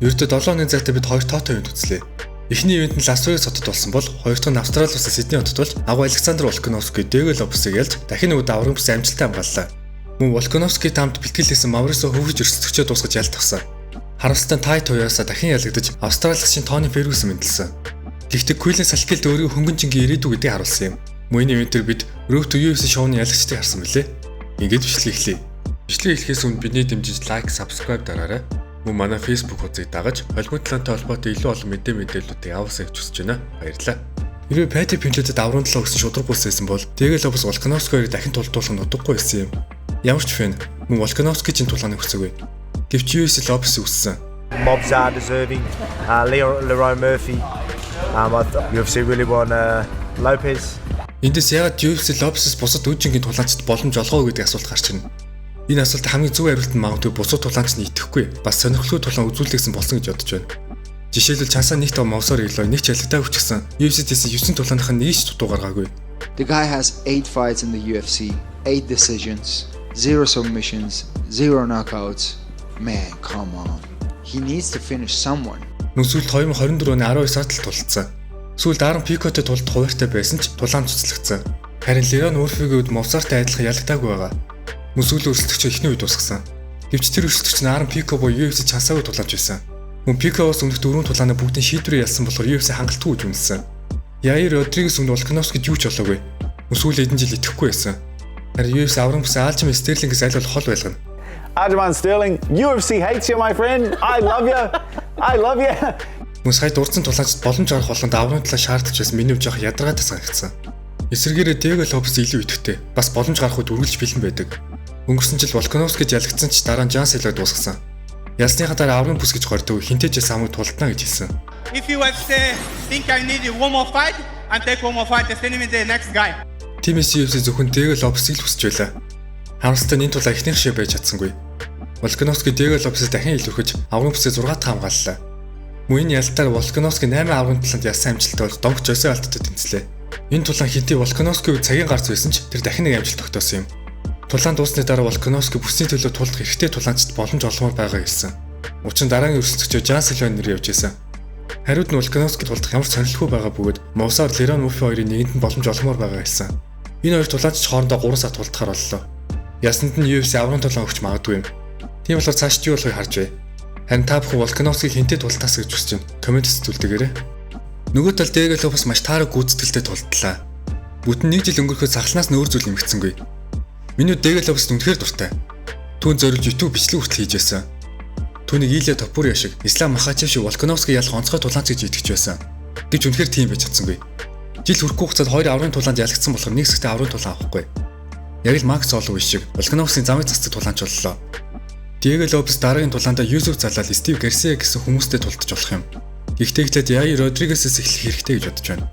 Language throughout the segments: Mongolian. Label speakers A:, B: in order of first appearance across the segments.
A: Ердөө 7 хоногийн зайтай бид хоёр тоотой event үзлээ. Эхний event нь Лас Вегас хотод болсон бол хоёр дахь нь Австрали улсын Сидней хотод болж агуу Александр Волкановски Диего Лопесыг ялж дахин нэг удаа аваргын бүсээ амжилттай хамгааллаа. Мөн Волкановски хамт бэлтгэл хийсэн Маврисо Хоффиж өрсөлдөгчөө дуусгаж ялт авсан. Харамсалтай нь Тай Туяаса дахин ялагдаж Австрали улсын Тони Фергюсон мэндэлсэн. Гэхдээ Куилен Салкилд өөрийн хөнгөн жингийн ирээдүй гэдгийг харуулсан юм. Мөн энэ event ээр бид Road to UFC шоуны ялагчдыг харсан билээ. Ингээд бичлэг эхлэе. Бичлэг эхлэхээс өмнө бидний дэмжиж like, subscribe дараарай. Мөн манай Facebook хуудсыг дагаж холимог талантай холбоотой илүү олон мэдээллүүдийг аваасай гэж хүсэж байна. Баярлалаа. Хэрвээ Пати Пимплетэд аврагын төлөө гэсэн шударга байсан бол Диего Лопес Волкановски хоёрыг дахин тултуулах нь удаггүй байсан юм. Ямар ч фэн мөн Волкановски чинь тулгааныг хүсээгүй. Гэвч UFC Лопес үссэн.
B: Movsar deserving, Lerone Murphy. UFC really want Lopez.
A: Эндээс яагаад UFC Лопесээс бусад үн жингийн тулаанчид боломж олгоо гэдэг асуулт гарч ирнэ. Энэ асуулт хамгийн зөв хариулт нь магадгүй бусад тулаанч нь итгэхгүй бас сонирхолтой тулаан үзүүлээсэн болсон гэж бодож байна. Жишээлбэл, Чансаа нэг тоо Мовсоор Илой нэг ч ялагдаагүй ч гэсэн UFC-д хийсэн 9 тулааных нь нэг ч дутуу гаргаагүй.
C: The guy has eight fights in the UFC, eight decisions, zero submissions, zero knockouts. Man, come on. He needs to finish someone.
A: Мөн сүүлд 2024 оны 12 сард л тулцсан. Сүүлд Аарон Пикотой тулд хуваартай байсан ч тулаан цуцлагдсан. Харин Лерон Мурфигийн үед Мовсартай адилхан ялагдаагүй байгаа. Мөн сүүлийн өрсөлдөгчөө эхний үед дуусгасан. Гэвч тэр өрсөлдөгч нь Аарон Пико буюу UFC чансаагүй тулаанч байсан. Мөн Пикоос өмнөх дөрвөн тулаанаа бүгдийн шийдвэрээ ялсан болохоор UFC хангалтгүй гэж үнэлсэн. Яир Родригес өмнө Волкановскид юу ч болоогүй. Мөн сүүлийн хэдэн жил итгэхгүй байсан. Харин UFC аврагын бүсээ Алжаман Стерлингээс аль болох хол байлгана.
D: Aljamain Sterling, UFC hates you, my friend. I love you. I love you.
A: Мөн сая дурдсан тулаанчид боломж гарах болгонд аврагын талаа шаардлагач байсан миний хувьд жоох ядаргаатай санагдсан. Эсвэргээрээ Диего Лопес илүү идэвхтэй. Бас боломж гарах үед үргэлж бэлэн байдаг. Өнгөрсөн жил Волкановскид ялагдсан ч дараа нь Жан Сэлваг дуусгасан. Ялсныхаа дараа аврагын бүс гэж гордог хинтэж самыг тултна гэж хэлсэн.
E: If UFC think I need one more fight, and take one more fight, send me the next guy.
A: Тиймээс UFC зөвхөн Диего Лопесыг л хүсэж байлаа. Харамсалтай нь энэ тулаан эхнийх шиг байж чадсангүй. Волкановски Диего Лопесыг дахин илүүрхэж аврагын бүсээ 6 дахь хамгааллаа. Мөн энэ ялалтаар Волкановски 8 аврагын тулаанд ялсан амжилттай болж донх Жосе Альдотой тэнцлээ. Энэ тулаан хэдий Волкановскийн үед цагийн гарц байсан ч тэр дахин нэг амжилт тогтоосон юм. Тулаан дууссаны дараа Волкановски бүсний төлөө тулдах эрхтэй тулаанчид боломж олмоор байгаа хэлсэн. Учир нь дараагийн өрсөлдөгчөө Жан Силван нэр явж исэн. Хариуд нь Волкановски тулдах ямар ч сонирхолгүй байгаа бөгөөд Мовсар, Лерон Мурфи хоёрын нэгэнд нь боломж олмоор байгаа хэлсэн. Энэ хоёр тулаанч хоорондоо 3 сар тулдахаар боллоо. Ясанд нь UFC аврагын тулаан өгч магадгүй юм. Тийм болохоор цааш юу болохыг харж бай. Харин та бүхэн Волкановскийг хэнтэй тултаас гэж хүсэж байна. Comment үлдээгээрэй. Нөгөө талд Диего Лопес маш таараг гүйцэтгэлтэй тултлаа. Бүтэн нэг жил өнгөрөхөд сахалнаас нь өөр зүйл нэмэгдсэнгүй. Миний Диего Лопес үнэхээр дуртай. Түүн зориулж YouTube бичлэг хүртэл хийж байсан. Түүнийг Илия Топурия шиг, Ислам Махачев шиг Волкановскийг ялах онцгой тулаанч гэж итгэж байсан. Гэвч үнэхээр тийм байж чадсангүй. Жил хүрэхгүй хугацаанд хоёр аврагын тулаанд ялагдсан болохоор нэг хэсэгтээ аврагын тулаан авахгүй. Яг л Макс Холлоуэй шиг Волкановскийн замыг засдаг тулаанч боллоо. Диего Лопес дараагийн тулаандаа Юсуф Залал, Стив Гарсиа гэсэн хүмүүстэй тулдаж болох юм. Гэхдээ эхлээд Яир Родригесээс эхлэх хэрэгтэй гэж бодож байна.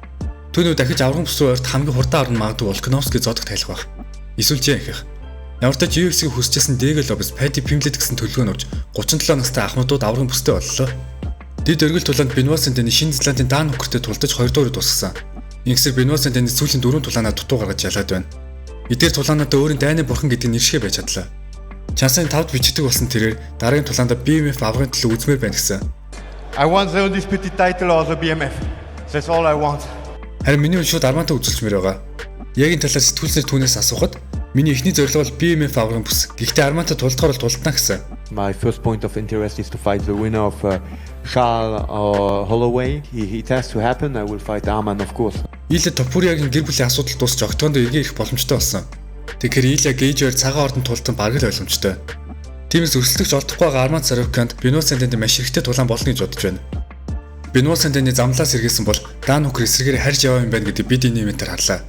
A: Түүнүү дахиж аврагын бүс рүү ойрт хамгийн хурдан арга нь магадгүй Волкановский зодох тайлах байх. Эсвэл Жэн их. Ямар ч тач UFC-г хүсчихсэн Диего Лопес, Пати Пимплет гэсэн төлөвлөгөө нурж 37 настай ахмадууд аврагын бүстэй боллоо. Дэд оргил тулаанд Бенуа Сен-Дени Шинэ Зеландын Дан Хукертэй тулдаж 2 дугаар дуусгасан. Ингэсээр Бенуа Сен-Дени сүүлийн дөрвөн тулаанаа дутуу гаргаж ялаад байна. Эдгээр тулаануудаа өөрийн дайны бурхан гэдэг нэршгэ байж чадлаа. Чансын тавд бичигдэх болсон тэрээр дараагийн тулаандаа BMF аврагын төлөө үзмээр байна гэсэн.
E: I want the undisputed title or the BMF. That's all I want.
A: Харин миний хувьд шууд Армантай үзүүлчмээр байгаа. Яг энэ талаар сэтгүүлснээр түүнээс асуухад миний эхний зорилго бол BMF аврагын бүс. Гэхдээ Армантай тулдахаар бол тулдана гэсэн.
F: My first point of interest is to fight the winner of Charles or Holloway. It has to happen. I will fight Arman, of course.
A: Илия Топуриагийн гэр бүлийн асуудал дуусч octagon д эргээ ирэх боломжтой болсон. Тэгэхээр Илия Гейж хоёр цагаан ордонд тулдан бараг л ойлгомжтой. Тиймээс өрсөлдөгч олдохгүй байгаа Арман Царукянд Бенуа Сен-Дени маш хэрэгтэй тулаан болно гэж бодож байна. Бенуа Сен-Дени замлаас сэргээсэн бол Дан Хукер эсрэгээр харж яваа юм байна гэдэг бид энэ event ээр харлаа.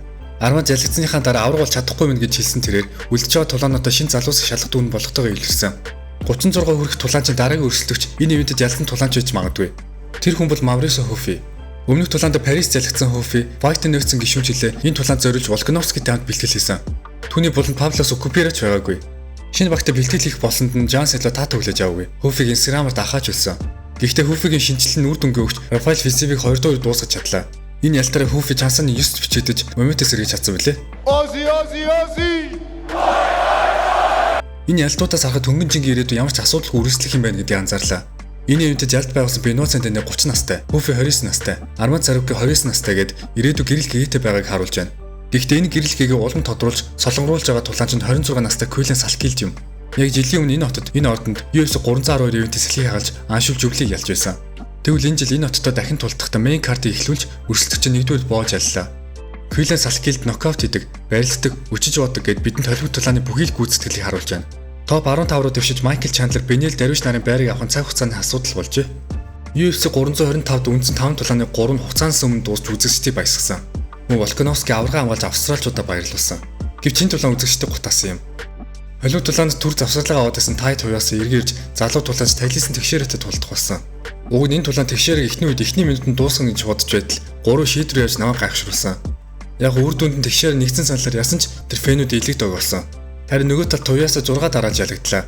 A: Арман ялагдсаныхаа дараа авраг бол чадахгүй мэн гэж хэлсэн тэрээр үлдэж байгаа тулаануудаа шинэ залуус шалгах дүн болгохтойгоо илэрсэн. 36 хүрэх тулаанчин дараагийн өрсөлдөгч энэ event эд ялсан тулаанч байж магадгүй. Тэр хүн бол Маврисо Хофи. Өмнөх тулаанд Парис ялагдсан Хофи Fight Night-ын гишүүн жилээ энэ тулаанд зориулж Волкановскитэй хамт бэлтгэл хийсэн. Түүний буланд Павлос Куперач байгаагүй. Шинэ багтаа бэлтгэл хийх болсонд нь Жан Село таатай хүлээж аваагүй. Хофиг Instagram-аар дахаач үлсэн. Гэхдээ Хофигийн шинжилэл нь үр дүнгээ өгч Рафаэл Физиевийг 2 дугаар дуусгаж чадлаа. Энэ ялтаараа Хофи Чансаны 9 бичигдэж моментээс эргэж чадсан билээ.
E: Aussie, Aussie, Aussie!
A: Энэ ялтуудаас харахад хөнгөн жингийн ирээдүй ямар ч асуудалгүй үргэлжлэх юм байна гэдгийг анзаарлаа. Энэ event эд ялт байгуулсан Бенуа Сен-Дени 30 настай, Хүүфи 29 настай, Арман Царуки 29 настай гээд ирээдүй гэрэл гээтэй байгааг харуулж байна. Гэхдээ энэ гэрэл гээгээ улам тодруулж, солонгоруулж байгаа тулаанч нь 26 настай Куилен Салкилд юм. Яг жилийн өмнө энэ хотод, энэ ордонд UFC 312 event ийг сэлхий хагалж Аншул Жөвлийг ялж байсан. Тэгвэл энэ жил энэ хоттой дахин тулдахдаа main card-ыг эхлүүлж, өрсөлдөгч нэгдүгээр боож яллаа. Куилен Салкилд нокаут хийдэг, барилддаг, өчөж боодог гээд бидэнд холбогд тулааны бүхий л гүйцэтгэлийг харуулж байна. Топ 15 руу дэвшиж Майкл Чандлер, Бенел Дарвиш нарын байрыг авах нь цаг хугацааны асуудал болжээ. UFC 325-д үндсэн 5 тулааны 3 нь хугацаанаас өмнө дуусч үзэгчдийг баясгасан. Мөн Волкановски аварга хамгаалж австралчуудаа баярлуулсан. Гэвч энэ тулаан үзэгчдийг гутаасан юм. Холливуд тулаанд төр завсарлагаа аваад байсан Тай Туяаса эргэж ирж залуу тулаанч Талисэн Тэгшээрэтэй тулдах болсон. Уг нь энэ тулаан Тэгшээрэг эхний үед эхний минутанд дуусгана гэж бодож байтал 3 шийдвэр явж намайг гайхшруулсан. Яг үр дүнд нь Тэгшээр нэгдсэн саналаар ясан ч тэр fan үүд элэг дог болсон. Харин нөгөө талд Туяаса 6 дараалж ялагдлаа.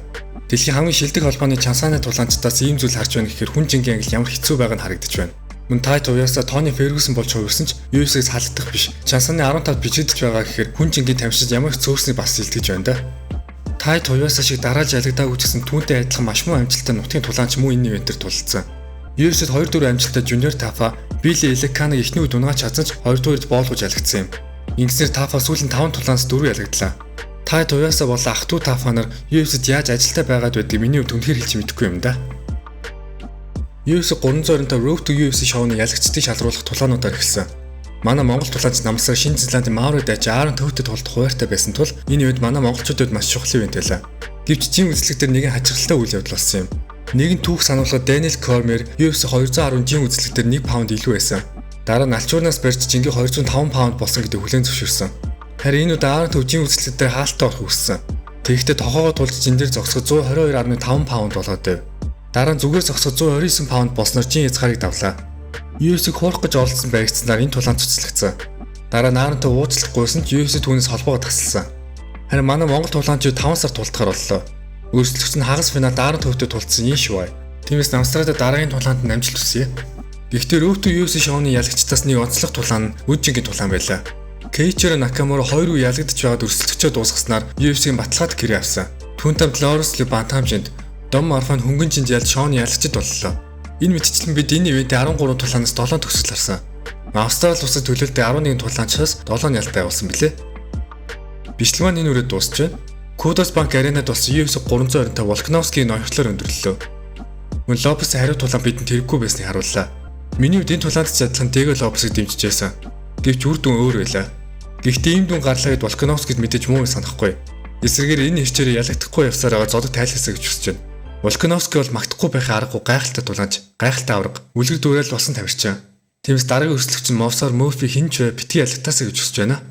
A: Дэлхийн хамгийн шилдэг холбооны Чансааны тулаанчдаас ийм зүйл харж байна гэхээр хүн жингийн ангил ямар хэцүү байгааг нь харагдаж байна. Мөн Тай Туяаса Тони Фергюсон болж хувирсан ч UFC-г салдах биш. Чансааны 15-д бичигдэж байгаа гэхээр хүн жингийн тамирчид ямар их цөөрснийг бас илтгэж байна да. Тай Туяаса шиг дараалж ялагдаагүй ч гэсэн түүнтэй адилхан маш муу амжилттай нутгийн тулаанч мөн энэ event ээр тулалдсан. UFC-д 2-4 амжилттай Жуниор Тафа Билли Элеканыг эхний үед унагааж чадсан ч 2 дугаар үед боолгож ялагдсан юм. Ингэснээр Тафа сүүлийн 5 тулаанаас 4 ялагдлаа. Тай Туяаса болон ах トゥ Тафа нар UFC-д яаж ажилтай байгаад байдгийг миний хувьд үнэхээр хэлж мэдэхгүй юм да. UFC 325 Road to UFC шоуны ялагчдыг шалруулах тулаануудаар эхэлсэн. Манай Монгол тулаанч намсаар Шинэ Зеландын Маори дайч Аарон Төвтэй тулдах хуваартай байсан тул энэ үед манай монголчуудад маш чухал event байлаа. Гэвч gym үзлэг дээр нэгэн хачирхалтай үйл явдал болсон юм. Нэгэн түүх сануулгад Даниэл Кормер UFC 210 gym үзлэг дээр 1 паунд илүү байсан. Дараа нь алчуурнаас барьж жингээ 205 паунд болсон гэдэг хүлээн зөвшөөрсөн. Харин энэ удаа Аарон Төв gym үзлэг дээр хаалттай орох хүссэн. Тэгэхдээ тохоогоо тулж gym дээр зогсоход 122.5 паунд болоод байв. Дараа нь зүгээр зогсоход 129 паунд болсноор gym хязгаарыг давлаа. UFC-г хуурах гэж оролдсон баригдсанаар энэ тулаан цуцлагдсан. Дараа нь Аарон Төв уучлалт гуйсан ч UFC түүнээс холбоогоо тасалсан. Харин манай Монгол тулаанчид 5 сар тулдахаар боллоо. Өрсөлдөгч нь хагас финалд Аарон Төвтэй тулдсан энэ швай. Тиймээс Австралид дараагийн тулаанд нь амжилт хүсье. Гэхдээ Road to UFC шоуны ялагчдаас нэг онцлог тулаан нь Үжингийн тулаан байлаа. Кейчиро Накамура хоёр үе ялагдаж байгаад өрсөлдөгчөө дуусгаснаар UFC-ийн баталгаат гэрээ авсан. Түүнтэй хамт Лоренс Лю bantam жинд, Дом Марфан хөнгөн жинд ялж шоуны ялагчид боллоо. Энэ мэтчлэн бид энэ event ийн 13 тулаанаас 7 төгсгөл харсан. Австрали улсад төлөөлөлтөй 11 тулаанчаас 7 ялт байгуулсан билээ. Бичлэг маань энэ үрээд дуусч байна. Кудас Банк Аренад болсон UFC 325 Волкановскийн ноёрхлоор өндөрлөлөө. Мөн Лопес хариу тулаан бидэнд хэрэггүй байсныг харууллаа. Миний хувьд энэ тулаанд ч адилхан Диего Лопесыг дэмжиж байсан. Гэвч үр дүн өөр байлаа. Гэхдээ ийм дүн гарлаа гэд Волкановскид мэдээж муу санахгүй. Эсрэгээр энэ хэрчээр ялагдахгүй явсаар байгаа зодог тайлхасаа гэж хүсэж байна. Волкановски бол магтахгүй байхын аргагүй гайхалтай тулаанч, гайхалтай авраг, үлгэр дуурайл болсон тамирчин. Тиймээс дараагийн өрсөлдөгч нь Мовсар Мөрфи хэн ч бай битгий ялагдтаасаа гэж хүсэж байна.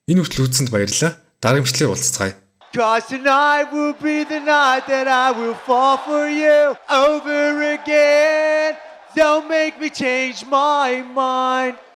A: Энэ хүртэл үзсэнд баярлалаа. Дараагийн бичлэгээр уулзацгаая.
F: 'Cause tonight will be the night that I will fall for you over again. Don't make me change my mind.